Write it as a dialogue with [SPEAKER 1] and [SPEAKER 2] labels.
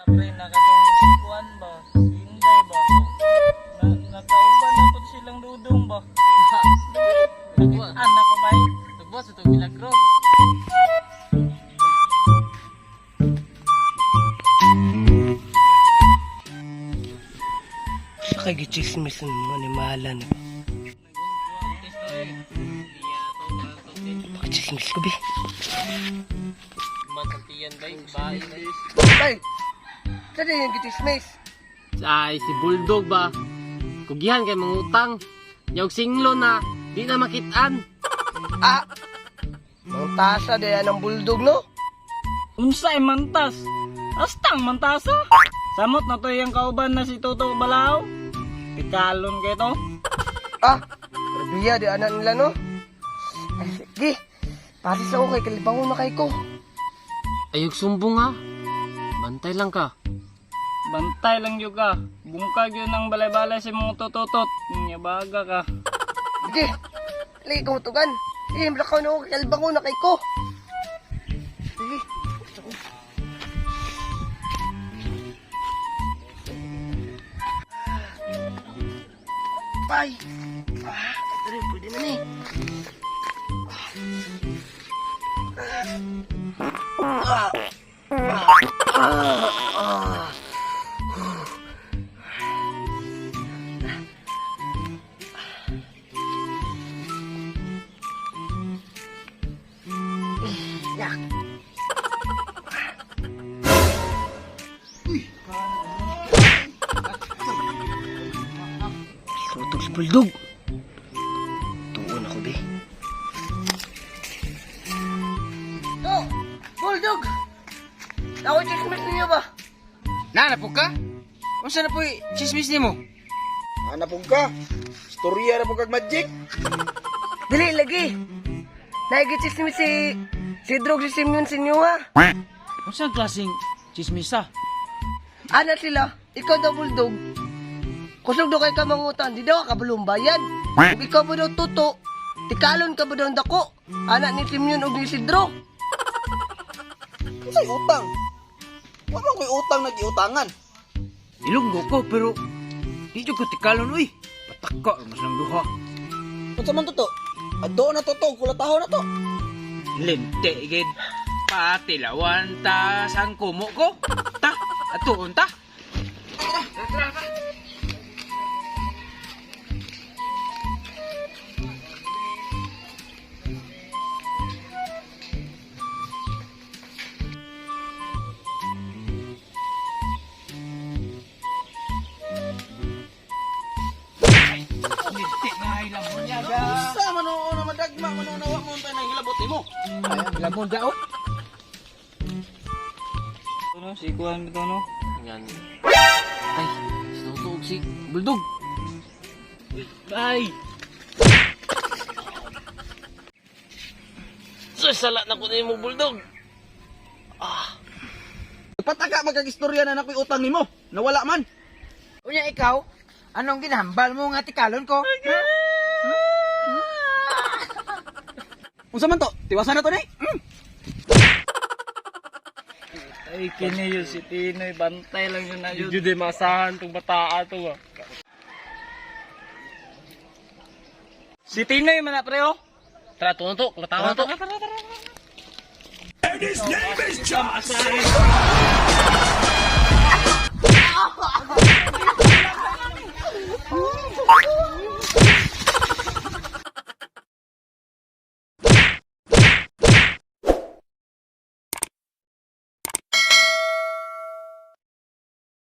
[SPEAKER 1] Pre, nakatong si Kuan ba? Si Inday ba? Na, nakauban na po silang dudong ba? Nakitaan ako ba?
[SPEAKER 2] Nagbuhat sa itong milagro.
[SPEAKER 3] Sa kay gichismis ng mga animala na ba? Pakichismis ko, be.
[SPEAKER 2] Masantiyan ba yung bahay?
[SPEAKER 3] Ay! Saan yung gichismis?
[SPEAKER 2] Ay, si Bulldog ba? Kugihan kay mangutang. Yaw singlo na, di na makitaan.
[SPEAKER 3] Ah! Mga tasa di ang bulldog, no?
[SPEAKER 1] Unsay mantas? Astang mantasa? Samot na to yung kauban na si Toto Balao. Tikalon kay to.
[SPEAKER 3] Ah! Grabiya di anak nila, no? Ay, sige. Paris ako kay kalibangon na kay ko.
[SPEAKER 2] Ayog sumbong ha. Bantay lang ka.
[SPEAKER 1] Bantay lang yun ka. Bungkag yun ang balay-balay si mong tututot. Nya baga ka.
[SPEAKER 3] Sige. Lagi kumutugan. Sige, blakaw na ako kay kalibangon na kay ko. Sige. Gusto ko. Bye! Ah, ito rin, pwede na ni. Ah! Ah! Ah! Ah! Yak. Sutog si Bulldog. Tuon ako, be. To! Bulldog! Ako chismis ninyo ba?
[SPEAKER 4] Na, napog ka? Unsa na po'y chismis nimo?
[SPEAKER 5] Hanapog ka. Storya na po kag magic.
[SPEAKER 3] Dili, lagi! Naigichismis si... Si Drog si Simeon sa inyo, ha?
[SPEAKER 4] Unsa ang klaseng chismis ah?
[SPEAKER 3] Ana sila, ikaw daw Bulldog. Kusog daw kay kamangutan, di daw ka bayad. Ug ikaw ba daw tuto, tikalon ka ba daw dako? Ana ni Simeon ug ni Sidro.
[SPEAKER 5] Unsay utang? Wa man ko'y utang nagiutangan.
[SPEAKER 4] Ilonggo ko pero di jud ko tikalon uy. Pataka mas nang duha.
[SPEAKER 5] Unsa man to to? Adto na to to, kulataho na to.
[SPEAKER 4] Lente gid. Patilawan ta sang kumo ko. Ta, atuon ta.
[SPEAKER 5] Unsa man oo na madagma man oo na wa mo untay nang hilabot nimo.
[SPEAKER 4] Lamon daw.
[SPEAKER 1] Ano, si Kuan bitaw no?
[SPEAKER 2] Yan. Ay, sinutuog si Bulldog. Ay! So, sala na ko na yung Bulldog.
[SPEAKER 5] Pataka magkag istorya na nakoy utang nimo. Nawala man.
[SPEAKER 4] Unya ikaw, anong ginahambal mo nga tikalon ko? Ha?
[SPEAKER 5] Unsa man to? Tiwasan na to ni.
[SPEAKER 1] Ay, kini yun si Tinoy. Bantay lang yun na yun.
[SPEAKER 2] Hindi di masahan tong bataa to ah.
[SPEAKER 1] Si Tinoy man na pre oh.
[SPEAKER 2] Tara, to na to. Kulatawa na to.
[SPEAKER 1] Tara, tara, tara. And his name is Josh!